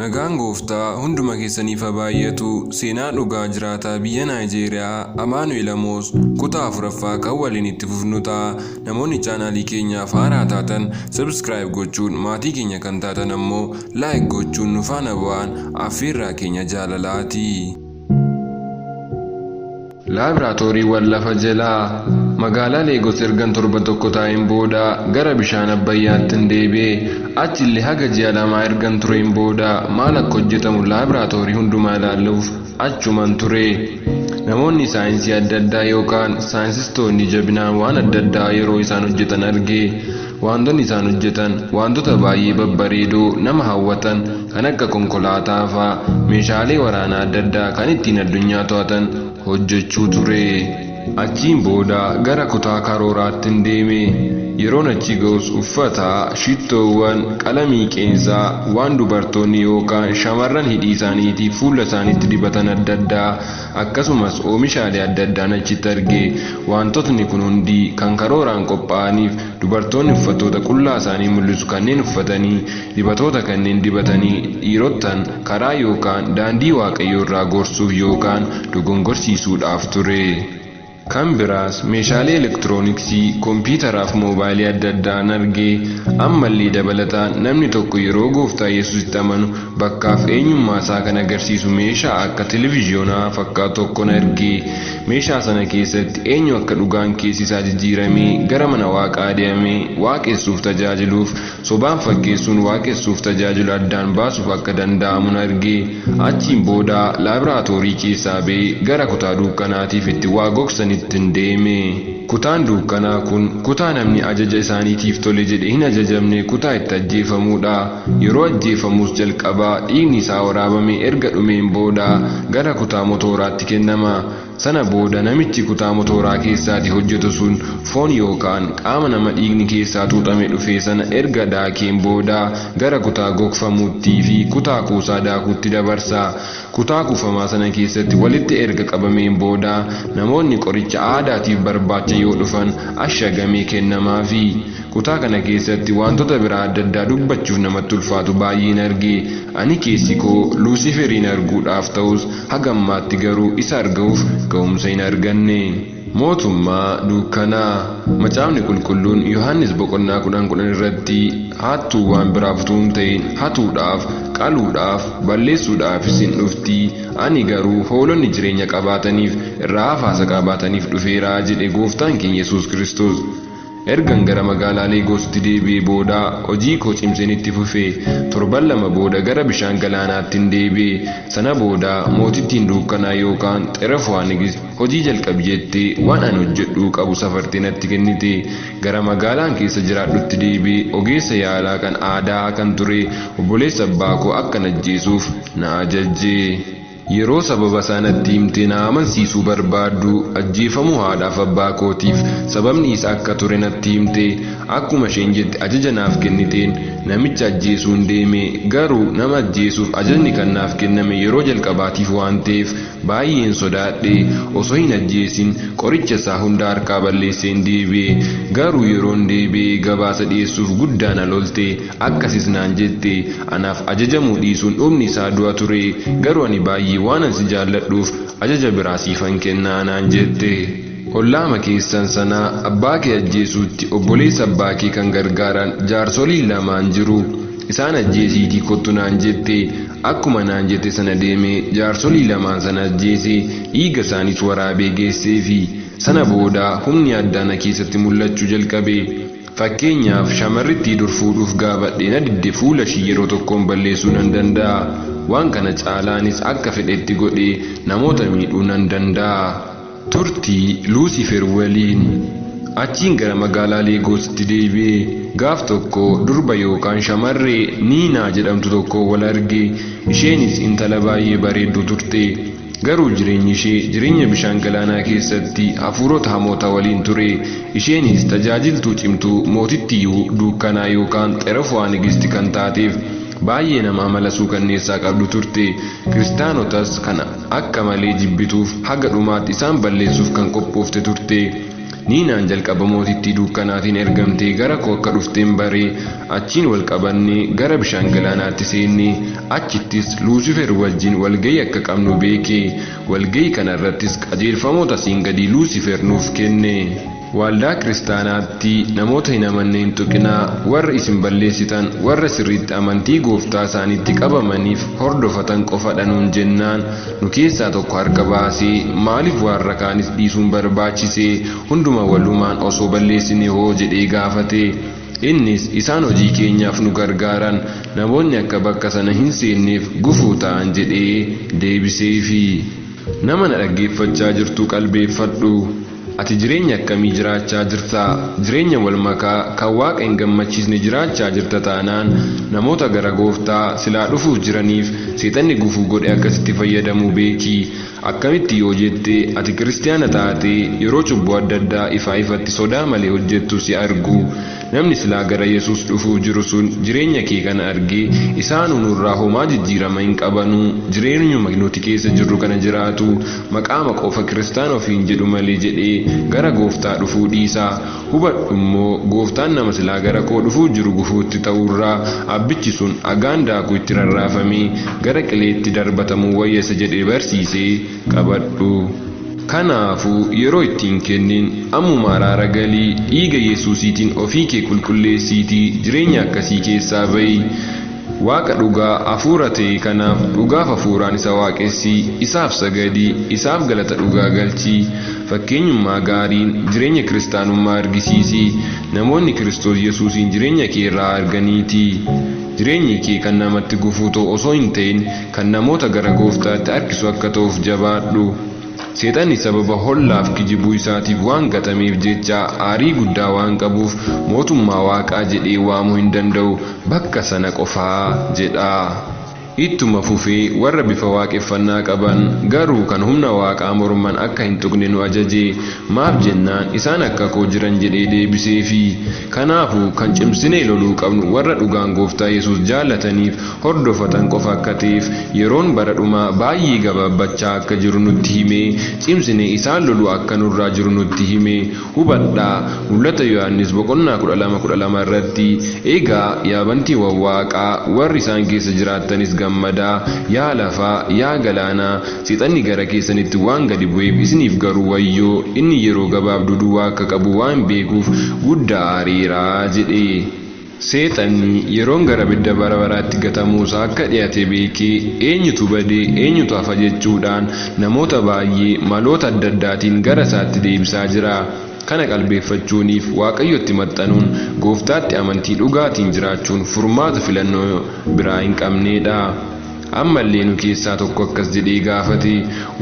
Nagaan Gooftaa hunduma keessaniif haa baay'atu. Seenaa dhugaa jiraataa biyya Naayijeeriyaa Amaanu'el Amoos kutaa afuraffaa kan waliin itti fufnu ta'a. Namoonni chaanaalii keenyaaf haaraa taatan subscribe gochuun, maatii keenya kan taatan ammoo like gochuun nu faana bu'aan affeerraa keenya jaalalaati. Laaboraatooriiwwan lafa jalaa. Magaalaa Leegos ergan torban tokko taa'een booda gara bishaan Abbayyaattin deebi'e. Achillee haga ji'a 2 ergan tureen booda maal akka hojjetamu laaboraatoorii hundumaa ilaaluuf achuman ture. Namoonni saayinsii adda addaa yookaan saayinsistoonni jabinaan waan adda addaa yeroo isaan hojjetan arge. Waantonni isaan hojjetan waantota baay'ee babbareedoo nama hawwatan kan akka konkolaataa fa'aa, meeshaalee waraanaa adda addaa kan ittiin addunyaa to'atan hojjechuu ture. Achiin booda gara kutaa karooraattin deeme. Yeroon achi ga'us uffata, shittoowwan, qalamii qeensaa, waan dubartoonni yookaan shamarran hidhii isaaniitiif fuula isaaniitti dibatan adda addaa, akkasumas oomishaalee adda addaan achitti arge. Waantotni kun hundi kan karooraan qophaa'aniif dubartoonni uffattoota qullaa isaanii mul'isu kanneen uffatanii, dibatoota kanneen dibatanii dhiirottan karaa yookaan daandii Waaqayyoo irraa gorsuuf yookaan dogongorsiisuudhaaf ture. Kan biraas meeshaalee elektirooniksii, kompiitaraaf moobaayilii adda addaan arge. Ammallee dabalataan namni tokko yeroo Gooftaa Yesuusitti amanu bakkaaf eenyummaa isaa kan agarsiisu meeshaa akka televiziyoonaa fakkaatu tokkon arge. Meeshaa sana keessatti eenyu akka dhugaan keessi isaa jijjiiramee gara mana Waaqaa deemee waaqessuuf tajaajiluuf sobaan fakkeessuun waaqessuuf tajaajilu addaan baasuuf akka danda'amun arge. Achiin booda laaboraatoorii keessaa ba'ee gara kutaa dukkanaatiif itti waa gogsanittin deeme. Kutaan dukkanaa kun kutaa namni ajaja isaaniitiif tole jedhe hin ajajamne kutaa itti ajjeefamuudha. Yeroo ajjeefamus jalqabaa dhiigni isaa waraabamee erga dhumeen booda gara kutaa motooraatti kennama. Sana booda namichi kutaa motooraa keessaati hojjetu sun foon yookaan qaama nama dhiigni keessaa xuuxame dhufee sana erga daakeen booda gara kutaa gogfamuuttii fi kutaa kuusaa daakuutti dabarsa. Kutaa kuufamaa sana keessatti walitti erga qabameen booda namoonni qoricha aadaatiif barbaacha yoo dhufan ashagamee kennamaafi. Kutaa kana keessatti waantota biraa adda addaa dubbachuuf namatti ulfaatu baay'een arge. Ani keessi koo Luusiferiin arguudhaaf ta'us haga ammaatti garuu isa argahuuf ga'umsa hin arganne. Mootummaa dukkanaa. Macaafni Qulqulluun Yohaannis boqonnaa 10:10 irratti haattuu waan biraaf utuu hin ta'in hatuudhaaf, qaluudhaaf, balleessuudhaafis hin dhufti. Ani garuu hoolonni jireenya qabaataniif irraa hafaasa qabaataniif dhufeera jedhe Gooftaan keenya Yesuus Kiristoos. Ergan gara magaalaa Leegoositti deebi'ee booda hojii koo cimseen itti fufe. Torban 2 booda gara bishaan galaanaattin deebi'e. Sana booda mootittiin dukkanaa yookaan Xerefuwaanigis hojii jalqabi jettee waan ani hojjedhuu qabu safartee natti kennite. Gara magaalaan keessa jiraadhutti deebi'ee ogeessa yaalaa kan aadaa kan ture obboleessa abbaa koo akkan ajjeesuuf na ajajje. Yeroo sababa isaa natti himtee na amansiisuu barbaaddu ajjeefamuu haadhaaf abbaa kootiif sababni isa akka ture natti himte. Akkuma isheen jette ajaja naaf kenniteen namicha ajjeesuun deeme. Garuu nama ajjeesuuf ajajni kan naaf kenname yeroo jalqabaatiif waan ta'eef baay'een sodaadhe. Osoo hin ajjeesin qoricha isaa hunda harkaa balleesseen deebi'e. Garuu yeroon deebi'ee gabaasa dhiyeessuuf guddaa na lolte. Akkasis naan jette, anaaf ajajamuu dhiisuun dhumni isaa du'a ture. Garuu ani baay'ee waanan si jaalladhuuf ajaja biraa siifan kennaa naan jette. Ollaama keessan sana abbaa kee ajjeesuutti obboleessa abbaa kee kan gargaaran jaarsoliin lamaan jiru. Isaan ajjeesiitii kottu naan jette. Akkuma naan jette sana deemee jaarsolii lamaan sana ajjeese, dhiiga isaaniis waraabee geesseefi. Sana booda humni addaa na keessatti mul'achuu jalqabe. Fakkeenyaaf shamarrittii dur fuudhuuf gaafadhe na didde fuula ishii yeroo tokkoon balleessuu nan danda'a. Waan kana caalaanis akka fedhetti godhee namoota miidhuu nan danda'a. Turtii Luusifer waliin. Achiin gara magaalaa Leegoositti deebi'e. Gaaf tokko durba yookaan shamarree Niinaa jedhamtu tokkoon wal arge. Isheenis intala baay'ee bareedduu turte. Garuu jireenyi ishee jireenya bishaan galaanaa keessatti hafuurota hamoota waliin ture. Isheenis tajaajiltuu cimtuu mootittii dukkanaa yookaan Xerefuwaa Nigisti kan taateef baay'ee nama amala suukanneessaa qabdu turte. Kiristaanotas kan akka malee jibbituuf haga dhumaatti isaan balleessuuf kan qophoofte turte. Niinaan jalqaba mootittii dukkanaatiin ergamtee gara koo akka dhufteen baree achiin wal qabannee gara bishaan galaanaatti seenne. Achittis Luusifer wajjin walgahii akka qabnu beeke. Walgahii kanarrattis qajeelfamoota asiin gadii Luusifer nuuf kenne. Waldaa kiristaanaatti namoota hin amanne hin tuqinaa, warra isin balleessitan warra sirriitti amantii gooftaa isaaniitti qabamaniif hordofatan qofadha nuun jennaan nu keessaa tokko harka baasee maaliif warra kaanis dhiisuun barbaachisee hunduma walumaan osoo balleessine hoo jedhee gaafate. Innis isaan hojii keenyaaf nu gargaaran namoonni akka bakka sana hin seenneef gufuu ta'an jedhee deebiseefi. Nama na dhaggeeffachaa jirtu qalbeeffadhu. Ati jireenya akkamii jiraachaa jirta? Jireenya wal makaa kan waaqa hin gammachiisne jiraachaa jirta taanaan namoota gara gooftaa silaa dhufuuf jiraniif seexanni gufuu godhe akkasitti fayyadamuu beeki. Akkamitti yoo jette ati kiristaana taatee yeroo cubbuu adda addaa ifaa ifatti sodaa malee hojjettu si argu. Namni silaa gara Yesuus dhufuuf jiru sun jireenya kee kana argee isaanuu nurraa homaa jijjiirama hin qabanuu, jireenyuma nuti keessa jirru kana jiraatu, maqaama qofa kiristaana ofiin jedhu malee jedhee gara gooftaa dhufuu dhiisa. Hubadhu immoo gooftaan nama silaa gara koo dhufuuf jiru gufuutti ta'urraa abbichi sun agaan daakuu itti rarraafamee gara qileetti darbatamuu wayyasa jedhee barsiisee qabadhu. Kanaafuu yeroo ittiin kennin ammuma araara galii dhiiga Yesuusiitiin ofii kee qulqulleessiitii jireenya akkasii keessaa bahi. Waaqa dhugaa hafuura ta'e kanaaf dhugaaf hafuuraan isa waaqessi, isaaf sagadii, isaaf galata dhugaa galchi. Fakkeenyummaa gaariin jireenya kiristaanummaa argisiisi. Namoonni Kiristoos Yesuusiin jireenya kee irraa arganiiti. Jireenyi kee kan namatti gufuu ta'u osoo hin ta'in kan namoota gara gooftaatti harkisu akka ta'uuf jabaadhu. Seexanni sababa hollaaf kijibuu isaatiif waan gatameef jecha aarii guddaa waan qabuuf mootummaa waaqaa jedhee waamuu hin danda'u, bakka sana qofaa jedha. Ittuma fufee warra bifa waaqeffannaa qaban garuu kan humna waaqaa morman akka hin tuqne nu ajaje. Maaf jennaan isaan akka koo jiran jedhee deebiseefi. Kanaafuu kan cimsinee loluu qabnu warra dhugaan gooftaa Yesuus jaallataniif hordofatan qofa akka ta'eef yeroon bara dhumaa baay'ee gabaabbachaa akka jiru nutti himee cimsinee isaan loluu akka nurraa jiru nutti himee. Hubadhaa mul'ata Yohaannis boqonnaa 12:12 irratti egaa yaa bantiiwwan waaqaa warri isaan keessa jiraattanis gammadaa, yaa lafaa, yaa galaanaa, seexanni gara keessanitti waan gadi bu'eef isiniif garuu wayyoo, inni yeroo gabaabduu duwwaa akka qabu waan beekuuf guddaa aareeraa jedhe. Seexanni yeroon gara bidda bara baraatti gatamuusaa akka dhiyaate beekee eenyutu badee eenyutu hafa jechuudhaan namoota baay'ee maloota adda addaatiin gara isaatti deebisaa jira. Kana qalbeeffachuuniif waaqayyotti maxxanuun gooftaatti amantii dhugaatiin jiraachuun furmaata filannoo biraa hin qabneedha. Ammallee nu keessaa tokko akkas jedhee gaafate,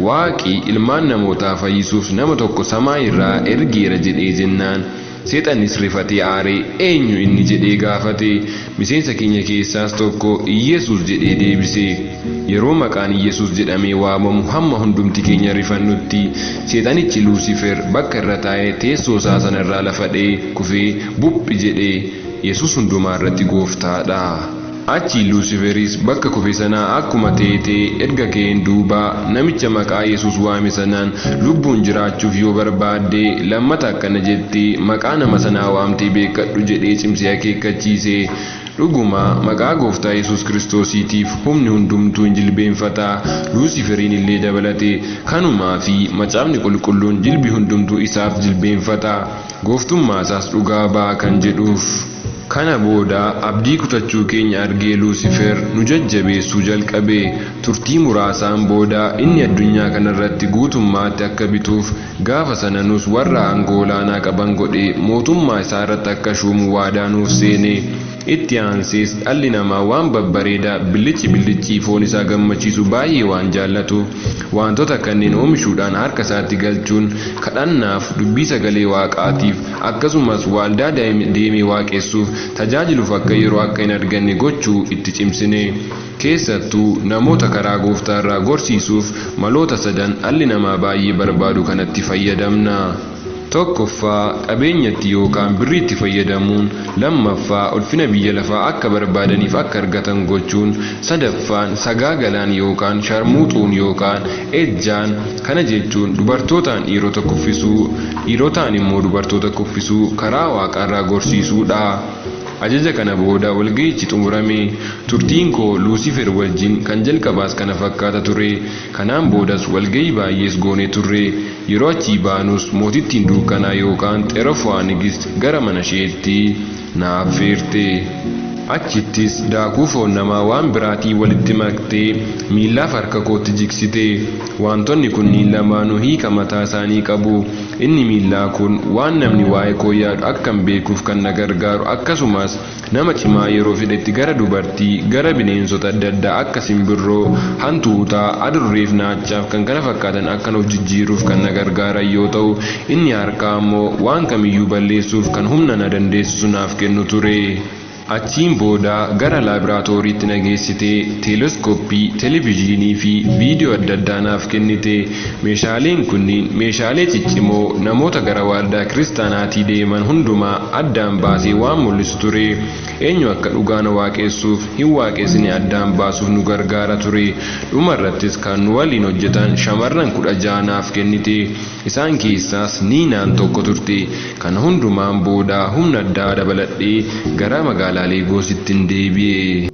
waaqi ilmaan namootaa fayyisuuf nama tokko samaa irraa ergeera jedhee jennaan seexannis rifatee aaree eenyu inni jedhee gaafate. Miseensa keenya keessaas tokko Iyesuus jedhee deebise. Yeroo maqaan Iyesuus jedhamee waamamu hamma hundumti keenya rifannutti seexanichi Luusifer bakka irra taa'ee teessoo isaa sanarraa lafa dha'ee kufee buphi jedhee Yesuus hundumaa irratti gooftaadha. Achi Luusiferis bakka kufe sanaa akkuma teetee erga ka'een duuba namicha maqaa Yesuus waame sanaan lubbuun jiraachuuf yoo barbaadde lammata akkana jettee maqaa nama sanaa waamtee beekadhu jedhee cimsee akeekkachiise. Dhuguma maqaa gooftaa Yesuus Kiristoosiitiif humni hundumtuu hin jilbeenfata, Luusiferiin illee dabalate. Kanumaa fi macaafni qulqulluun jilbi hundumtuu isaaf jilbeenfata, gooftummaa isaas dhugaa ba'a kan jedhuuf. Kana booda abdii kutachuu keenya argee Luusifer nu jajjabeessuu jalqabe. Turtii muraasaan booda inni addunyaa kanarratti guutummaatti akka bituuf gaafa sana nus warra aangoo olaanaa qaban godhee mootummaa isaa irratti akka shuumu waadaa nuuf seene. Itti aansees dhalli namaa waan babbareedaa billichi billichii foon isaa gammachiisu baay'ee waan jaallatuuf wantoota kanneen oomishuudhaan harka isaatti galchuun kadhannaaf dubbii sagalee waaqaatiif akkasumas waldaa deemee waaqessuuf tajaajiluuf akka yeroo akka hin arganne gochuu itti cimsine. Keessattuu namoota karaa gooftaa irraa gorsiisuuf maloota sadan dhalli namaa baay'ee barbaadu kanatti fayyadamna. Tokkoffaa, qabeenyatti yookaan birriitti fayyadamuun, lammaffaa, ulfina biyya lafaa akka barbaadaniif akka argatan gochuun, sadaffaan, sagaagalaan yookaan sharmuuxuun yookaan ejjaan, kana jechuun dubartootaan dhiirota kuffisuu, dhiirotaan immoo dubartoota kuffisuu karaa waaqarraa gorsiisuudha. Ajaja kana booda walga'ichi xumurame. Turtiin koo Luusifer wajjin kan jalqabaas kana fakkaata ture. Kanaan boodas walga'ii baay'ees goonee turre. Yeroo achii baanus mootittiin dukkanaa yookaan Xerofuwaa Nigist gara mana isheetti na affeerte. Achittis daakuu foon namaa waan biraatii walitti maktee miillaaf harka kootti jigsite. Wantoonni kunniin lamaanuu hiika mataa isaanii qabu. Inni miillaa kun waan namni waa'ee koo yaadu akkan beekuuf kan na gargaaru, akkasumas nama cimaa yeroo fedhetti gara dubartii, gara bineensota adda addaa akka simbirroo, hantuutaa, adurreef naachaaf kan kana fakkaatan akkan of jijjiiruuf kan na gargaaran yoo ta'u, inni harkaa immoo waan kamiyyuu balleessuuf kan humna na dandeessisu naaf kennu ture. Achiin booda gara laaboraatooriitti na geessitee teeleskooppii, televezyiinii fi viidiyoo adda addaa naaf kennite. Meeshaaleen kunniin meeshaalee ciccimoo namoota gara waldaa kiristaanaatii deeman hundumaa addaan baasee waan mul'isu ture. Eenyu akka dhugaan waaqessuuf hin waaqessine addaan baasuuf nu gargaara ture. Dhumarrattis kan nu waliin hojjetan shamarran 16 naaf kennite. Isaan keessaas Niinaan tokko turte. Kana hundumaan booda humna addaa dabaladhee gara magaalaa Leegoosittin deebi'e.